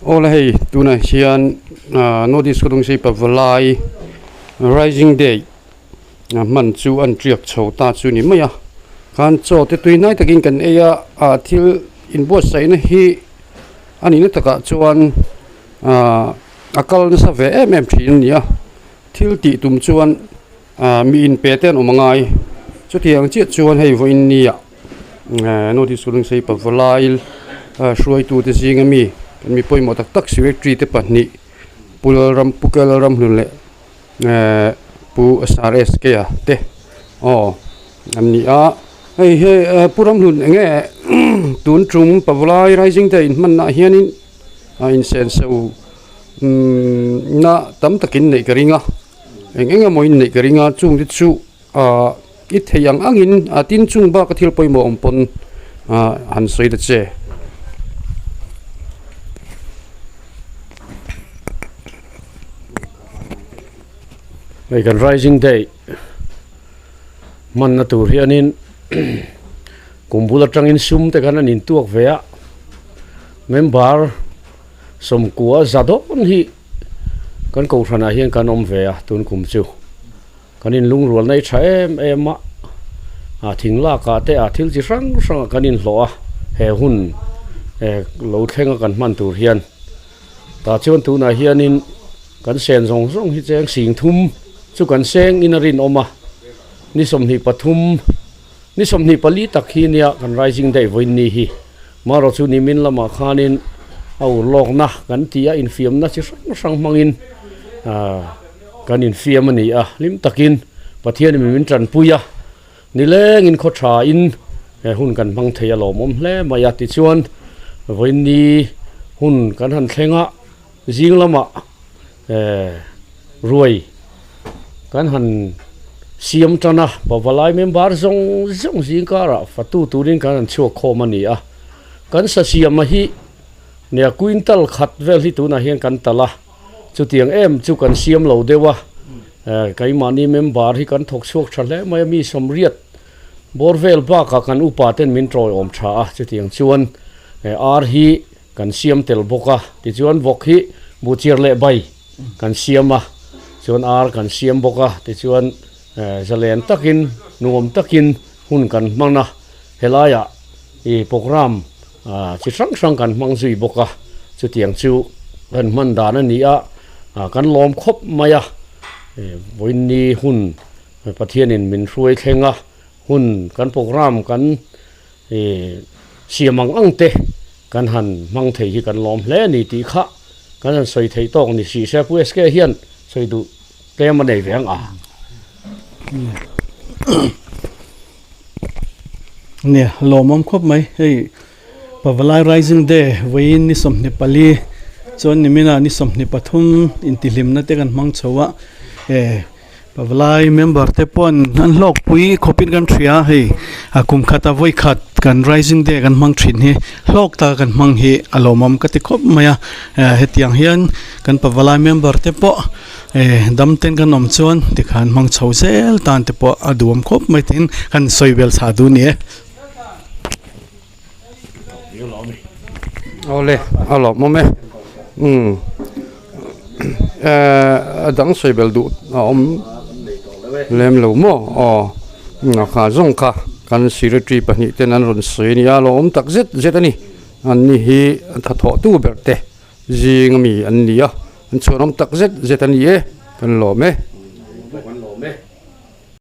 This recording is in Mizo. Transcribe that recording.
Awle hei tunah hian ah North East Khawdungsei Pavalai Rising Day hman chu an tiak chho ta chu ni mai a khan chaw te tui hnai takin kan ei a ah thil inbuatsaihna hi a nihna takah chuan ah a kal nasa ve em em thin a ni a thil tih tum chuan ah mi inpe te an awm angai chutiang chiah chuan hei vawiin nia. North East Khawdungsei Pavalai hruaitute zinga mi kan mi pawimawh tak tak secretary te pahnih Pu Lalram Pu K Lalramhlun leh Pu SRSK a te aw an ni a hei he Pu Ramhlun eng nge tun tum Pavalai Rising Day inhmanna ah hianin a insenso na tam takin neih ka ring a eng eng emaw in neih ka ring a chung te chu. Ahh i thei ang angin a tin chung bak a thil pawimawh awm pawn ahh han sawi ta che. Hei kan Rising Day hmanna tur hianin kum bul atangin sum te khan an intuak ve a, member sawmkua za dawn hi kan kohhranah hian kan awm ve a tun kum chu. Kan inlungrual na i tha em em a, ah thing lak ah te ah thil chi hrang hrang ah kan inhlawh a, he hun eh lo thleng a kan hman tur hian tah chuan tunah hianin kan sen zawng zawng hi cheng sing thum chu kan seng in a rinawm a, ni 23 ni 24 tak hi nia kan rising day vawiin ni hi marawh chu nimin lamah khanin a urlawkna kan ti a infiamna chi hrang hrang hmangin ah. Kan infiam a ni a, hlim takin Pathianin min tanpui a, nilengin khaw thain he hun kan hmang thei a lawmawm hle mai a. Tichuan, vawiinni hun kan han thleng a, zing lamah ruai kan han siam tan a, Pavalai member zawng zawng zing karah fatu turin kan han chhuak khawm a ni a. Kan sa siama hi nia quintal khat vel hi tunah hian kan talh a. Chutiang em chu kan siam lo deuh a, keimahni member hi kan thawk chhuak tha hle mai a, mi sawmriat bawr vel bakah kan upa ten min tawiawm tha a, chutiang chuan ar hi kan siam tel bawk a, tichuan vawk hi buhchiar leh bai kan siam a, chuan ar kan siam bawk a, tichuan zalen takin nuam takin hun kan hman a, helaiah i programme chi hrang hrang kan hmang zui bawk a, chutiang chu kan hman dan a ni a, kan lawm khawp mai a, vawiinni hun Pathianin min hruai thleng a, hun kan programme kan siam ang ang te kan han hmang thei hi kan lawm hle a ni tih kha kan han sawi theih tawk ni si se Pu SK hian sawi duh tlem a nei ve ang a. Nia, lawmawm khawp mai. Hei Pavalai Rising Day vawiin ni 24 chuan niminah ni 23 intihhlimna te kan hmang chho a. Eh Pavalai member te paw'n an hlawkpui khawpin kan hria hei a kum khata vawi khat kan Rising Day kan hmang thin hi hlawk taka kan hmang hi a lawmawm ka ti khawp mai a. Eh hetiang hian kan Pavalai member te pawh Eh dam ten kan awm chuan tikhan hmang chho zel tan te pawh a duhawm khawp mai tiin kan sawi vel chhah duh ni e. Awle a lawmawm e umm eh a dang sawi bel duh a awm lem lo maw aw a kha zawng kha kan secretary pahnih ten an rawn sawi a nia a lawmawm tak zet zet a ni an ni hi a thathawh tu ber te. Zing ami an ni a, an chhuanawm tak zet zet a ni e, kan lawm e. Kan lawm e.